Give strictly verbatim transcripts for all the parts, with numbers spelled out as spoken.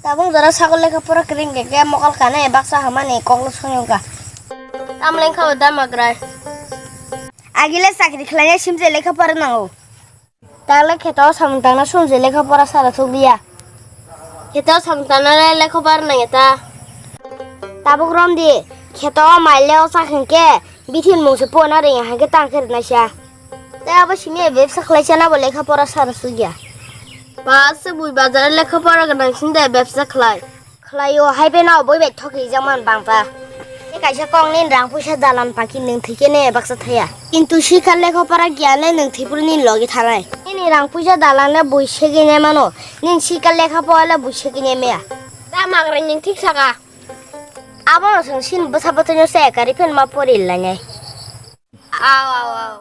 Tabuk jora sagol lekha pora kwrwi hwnkhe khe mokol kanai baksa hamani koklo songwi wngkha. Tamle wngkha o da magrai. Agile chakri khlainai simse lekha pora nango. Tale kheto samung tangna sumse lekha pora sara sukliya. Kheto samung tangna le lekha pora nangya ta. Tabuk romdi kheto maile o chak hwnkhe. Bithin mungse pona ring hai khe tang khe rwnaisa. Tei abo simi bebsa khlai chana bo lekha pora sara sugya. Ba se bui bazar lekha pora gwnang sing de bebsa khlai. Khlai o hai beno boi bai thok rijak man bang ta. Tei kaisa kok ni rang puisa dalan paki nwng thwi khe ne baksa thaya. Kintu sikha lekha pora giyan le nwng thwi phuru nini logi thanai. Nini rang puisa dalan le bui segwi ne mano. Nini sikha lekha pora le bui segwi ne maya. Da magrai nwng thik saka. Abono chwng sin bwsa bwtwino se kari phan ma pori lainai. Aw, aw, aw.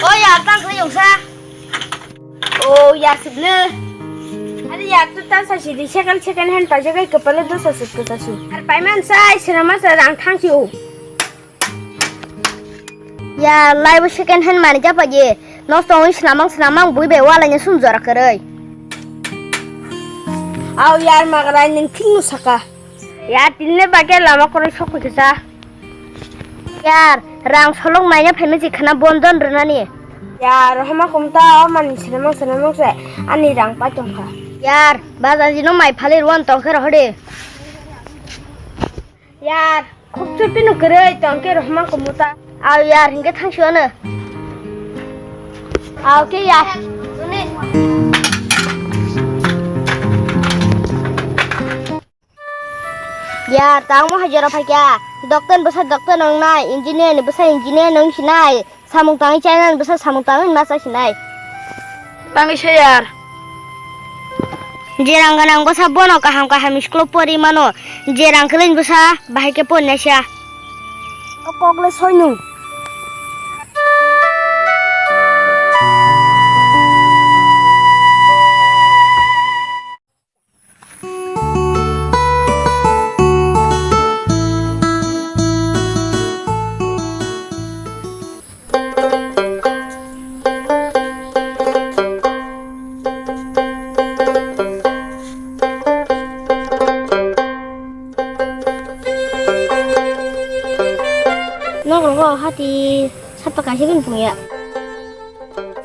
O ya, tang khlai yungsa. O ya, sibne. Are ya, tu tan sa sidi, second, second hand pajagai kepala dosa sut kota su. Ar paiman sai, sinama sa rang thang si o. Ya, laibo second hand mani japa je. Nosto wngwi swnamang swnamang bui bai walaina sum jora kwrwi. Aw yar magrai nwng thik no saka. Ya, tinne bagya lama kwrwi sok kisa. Yar, rang solok maina phaima jikhana bondon rwnani. Yar, hama kumta o mani swnamang swnamang se ani rang pai tongkha. Yar, bajaji no mai phali rwan tongkhe rohode. Yar, khuk chupi no kwrwi tong khe rohma kumuta. Aw yar, hinkhe thangsi ono. Aw khe yar. Yar, tangmo hai jora phaikha. Doctor ni bwsa doctor nongnai, engineer ni bwsa engineer nong sinai. Samung tangwi chainani bwsa samung tangwi ma chasinai. Tangwi se yar. Je rang gwnang bwsa bono kaham kaham school pori mano, je rang kwlwini bwsa bahai khe pori naisa. O kok le soinung. Nogo hati sapa kaisa bini pungya.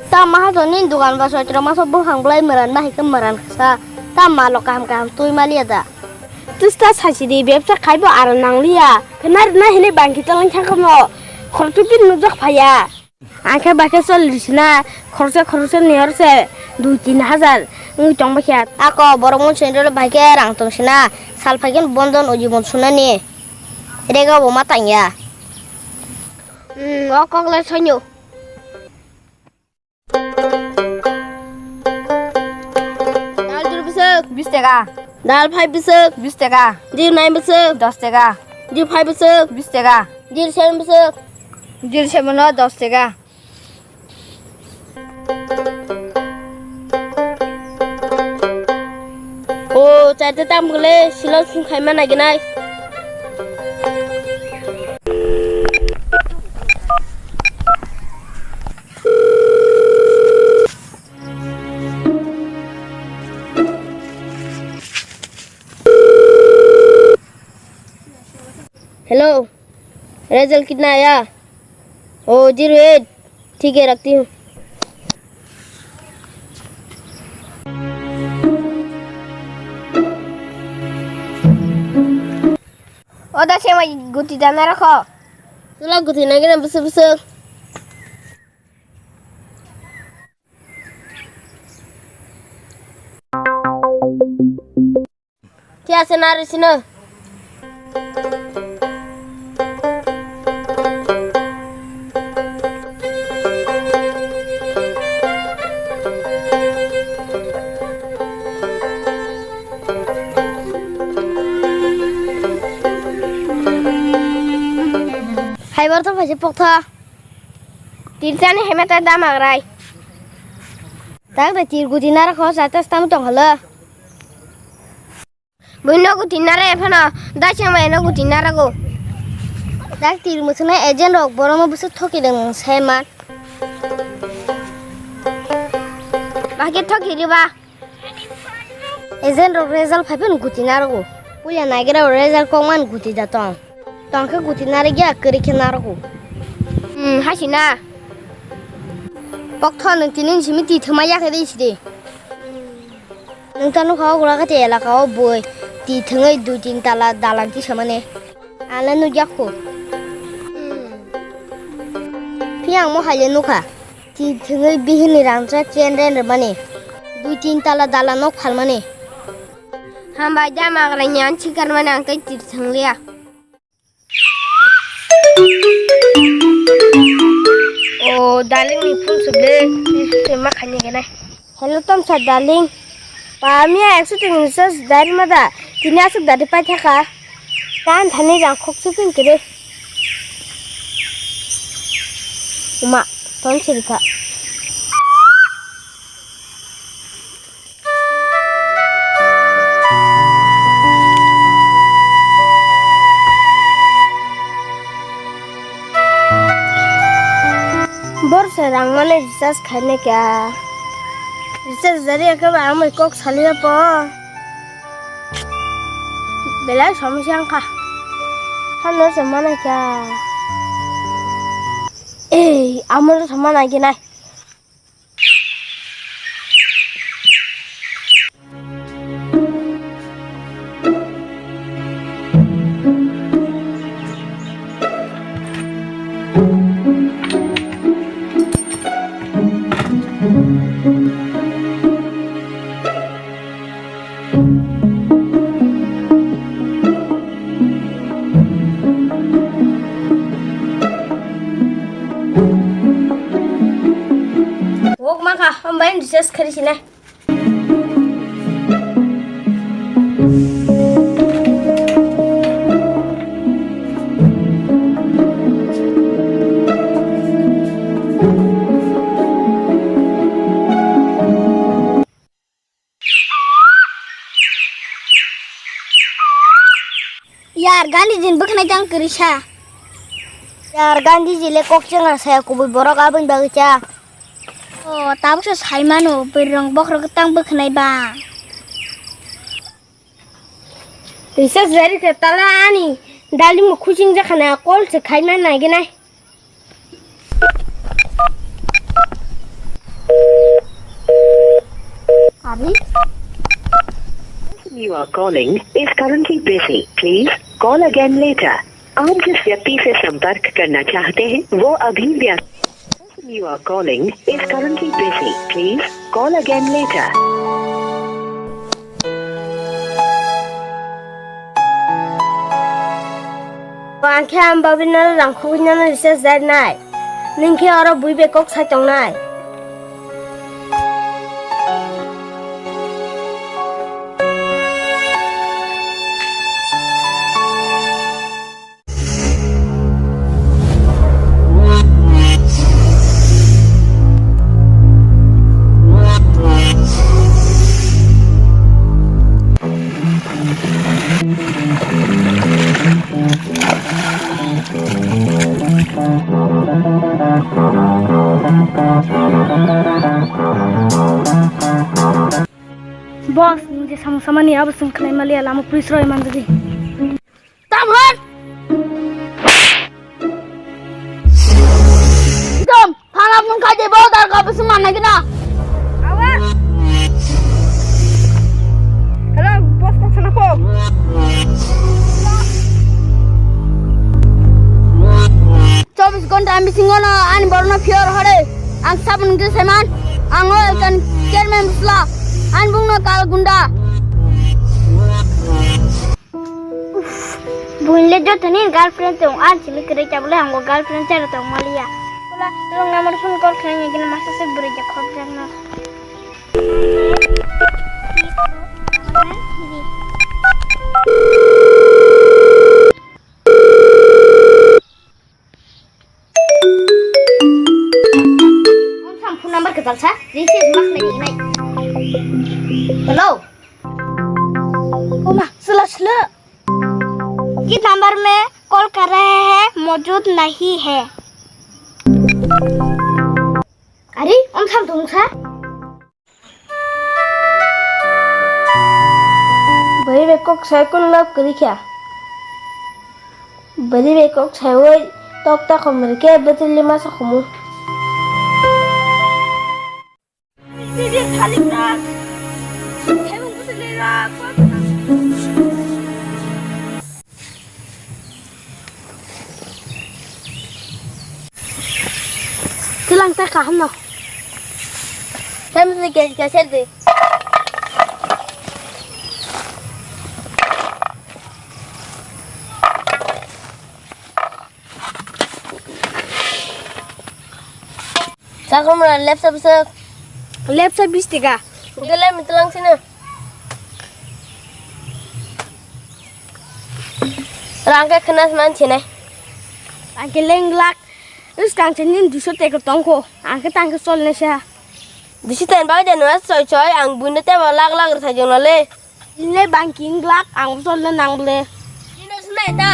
Tamo hato nini dukan ba soitro maso buphang bwlai mwran bahai khe mwran kasa. Tamo malo kaham kaham twi maliya da. Twsta sachidi bebsa khaibo aro nangliya. Khna rwna hinwi bangki taleng thangkamo. Khoroksa bini nukjak phaiya. Ang khe bai khe cholish na khoroksa khoroksa ni oro se dui tin hajar wngwi tong bai kha. Ako borok monsoni rok bai khe rang tong sina sal phai khe bondon o jibon sunani rega bo ma tang ya. Hmm, o kok le soinyo. Dal dui bwswk? Bis taka. Dal phai bwswk? Bis taka. Dil nai bwswk? Dos taka. Dil phai bwswk? Bis taka. Dil seven bwswk? Dil seven o dos taka. O, charta tam gole, silo sum khaima naginai. Hello, result kitna aaya? Oh, zero eight. ठीक है, रखती हूँ। O da se mai guti dana rakho. Tula guti nagina bwswk bwswk. Khe ase narwi sino. Ebar to phaise poktha. Tir chani heme ta damagrai. Tak de tir guti nara kho sa ta stam tong holo. Buino guti nara ephano, dacheng bai no guti nara go. Tak tir musuna agent rok boromo busu thoki deng se man. Bahai khe thoki riba. Agent rok result phaiphano guti narogo. Puila naigra result kokman guti da tong. Tong khe guti narigya kwrwi khe narogo. Hmm, hasina. Poktho nwng tini simi ti thwma yakhe de sidi. Nwng ta nukha o gura khe te elaka o bui ti thwngwi dui tin tala dalan tisamani. Ang le nukya kho. Phiya ang mo hai le nukha. Ti thwngwi bihini rangchak chen ren rwmani. Dui tin tala dala nok phalmani. Hambai da magra nyan chikar mani ang tei ti thwngliya. O darling ni phone sub le. Ma khani ganai. Hello, Tomsa darling. Pamia ekso tini recharge dari mada. Tini asuk dari pai thaka. Tan thani rang khok su pin kere. Uma, ton sirika. Borsa rang mane recharge khaina kya? Recharge jari khe ba amai kok saliya po. Belai somosya wngkha. Hano se mana kya? Ei, amoro se mana kya nai? Wok maka, hambai recharge khari sina. Yar, Gandhiji ni bwkhanai tang kwrwi sa. Yar, Gandhiji le kok chengra saya kubui borok aboni bagwi cha. O, tabuk se sai mano, bwrwirok bokhorok tang bwkhanai ba. Recharge jari khe tala ani darling bo khuching jakhana call se khaina naiginai. Abi? You are calling is currently busy. Please call again later. आप जिस व्यक्ति से संपर्क करना चाहते हैं, वो अभी व्यस्त You are calling is currently busy. Please call again later. Ang khe ang bagwi no rang khugwi no recharge jari nai. Nwng khe oro bui bai kok sai tongnai. Boss, nwng je samung samani abo chwng khlai maliya, lama police roi manjadi. Tam hwn! Dom, thana phone khai de, bo dar ka bwswng man nai gina. Awa. Hello, boss, kok sana kok. Chobis ghonta bisingo no ani borno phiyor hore. Ang sabun nungkhe saiman. Ang o ekan chairman bwsla. Ani bungno kal gunda. Uff, buinle jotoni girlfriend tong, an simi kwrwi tabule hango girlfriend chara tong maliya. Pula rong number phone call khlai ni gina masa se bwrwi ja khok jakno. किस नंबर में कॉल कर रहे हैं, मौजूद नहीं है। Are, om sam thung sa? Bari bai kok sai kun love kwrwi kha. Bari bai kok sai oi tok ta khom rikhe bwtwli masa khumu. Twilang ta kaham no. Tei mesti gas gas de. Sakrumra lepsa bwswk. Lepsa bis taka. Hwnkhe le mitwlang sino. Rang khe khna snan sinai. Ang khe leng lak. Is kang chini duiso teko tongkho. Ang khe tang khe sol nesa. Duiso ten bagwi de nwa soi soi ang buino tebo lak lak rwthai jongno le. Inle bangking glak ang solna nang ble. Ino sunai ta.